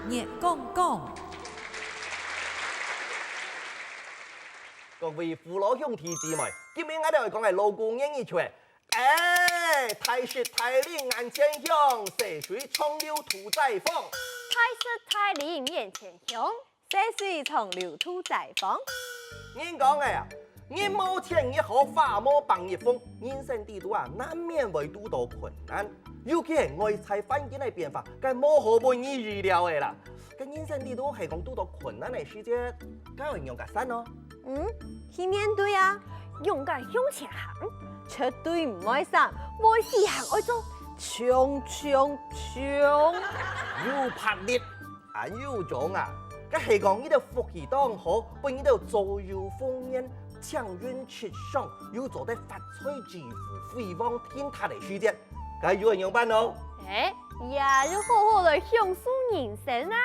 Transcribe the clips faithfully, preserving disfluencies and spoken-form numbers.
月光光。各位父老兄弟姊妹，今日𠊎兜愛講个老古言語就係：哎，大石大林眼前響，細水長流肚仔荒。大石大林眼前響，細水長流肚仔荒。人講个啊，人無錢日好，花無百日紅，人生裡肚啊，難免會堵到困難。尤其係外在環境个變化，該無好分人預料个啦。該人生裡肚係講堵到困難个時節，該愛仰結煞呢？嗯，去面對啊，勇敢向前行，絕對毋會閃，會死還愛做，衝衝衝！有魄力， 恁有種啊！該係講你兜福氣當好，分你兜左右逢源，青雲直上，又做得發財致富、飛黃騰達个時節，該又愛仰般呢？哎，也就好好來享受人生啊！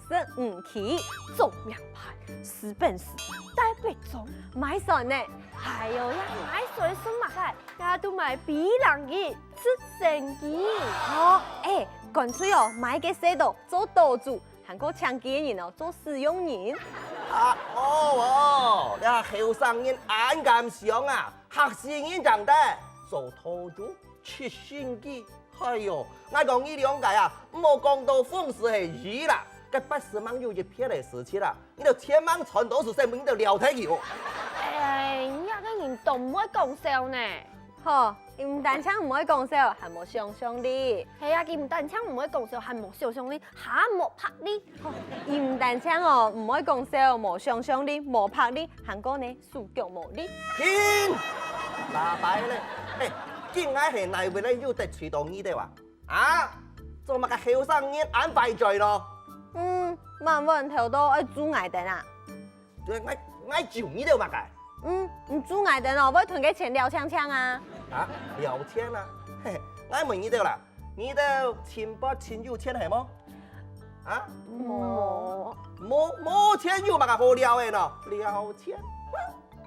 食五穀，種名牌，食本事，戴北中，買船呢，還有呀，買水順麼个，也都買比人个直升機。哦，哎，乾脆哦，買个細島做島主， 還過請佢个人哦做使用人。啊，哦哦，這後生人恁敢想啊，嚇死人正得！做島主，直升機，哎喲，𠊎講你兩個啊，毋好講到風時係雨啦，該八十萬有一撇个事情啦，你兜千萬賺到時先分你兜了忒去哦。哎，你這個人當毋會講笑呢。 好，佢毋單淨毋會講笑，還無想像力。係啊，佢毋單淨毋會講笑，還無想像力，還無魄力。好，佢毋單淨哦，毋會講笑，無想像力，無魄力，還過呢，手腳無力。停！喇叭咧，嘿，今𠊎係哪位咧又得罪到你兜啊？啊？做麼个後生人恁壞嘴咯？嗯，滿碗頭都愛注𠊎兜啊？ 𠊎，𠊎，𠊎咒你兜麼个？嗯，你咒𠊎兜哦，會同該錢了淨淨啊！啊，了淨啊？嘿，𠊎問你兜啦，你兜清白清有錢係無？啊？無。無，無錢有麼个好了个呢？了淨。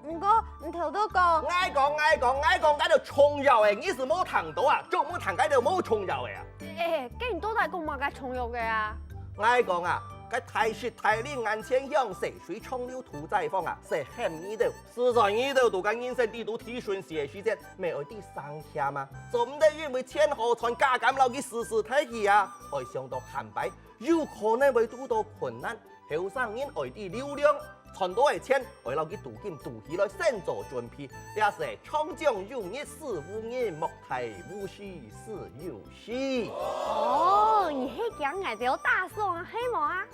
毋過，你頭都講，𠊎講，𠊎講，𠊎講，該兜重要个，你係無聽到啊？就無聽該兜無重要个啊？哎，該你到底講麼个重要个啊？𠊎講啊， 該大石大林眼前響，細水長流肚仔荒啊，係喊你兜，實在你兜在該人生裡肚地順時个時節，乜愛知省儉啊，做毋得因為錢好賺，加減摎佢時時提起啊，愛想到下擺有可能會堵到困難。後生人愛知流量，賺到个錢愛摎佢貯金貯起來，先做準備，這係長將有日，死無日，莫待無時死有時。 哦，你係驚𠊎兜打爽啊，係無啊？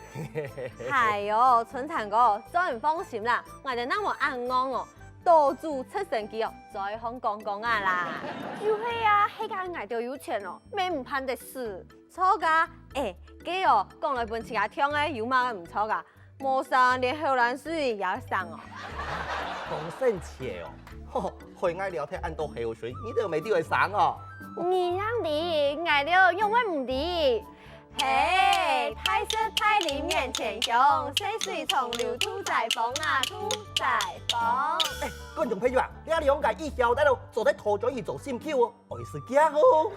哎喲，春蠶哥，做你放心啦，𠊎兜哪無恁戇哦，島主直升機哦，載你去講講啊啦。就係啊，係講𠊎兜有錢哦，乜毋盼得死。著啊，哎，該哦，講來分自家暢个，有麼个毋著啊？ 無省連口瀾水也愛省哦。講省錢哦，吼，害𠊎流忒恁多口水，你兜乜知愛省哦。你正知，𠊎兜仰會毋知？嘿，大石大林眼前響，細水長流肚仔荒啊，肚仔荒。哎，觀眾朋友啊，這兩個一曉得了，做得討轉去做心臼哦，愛食驚哦。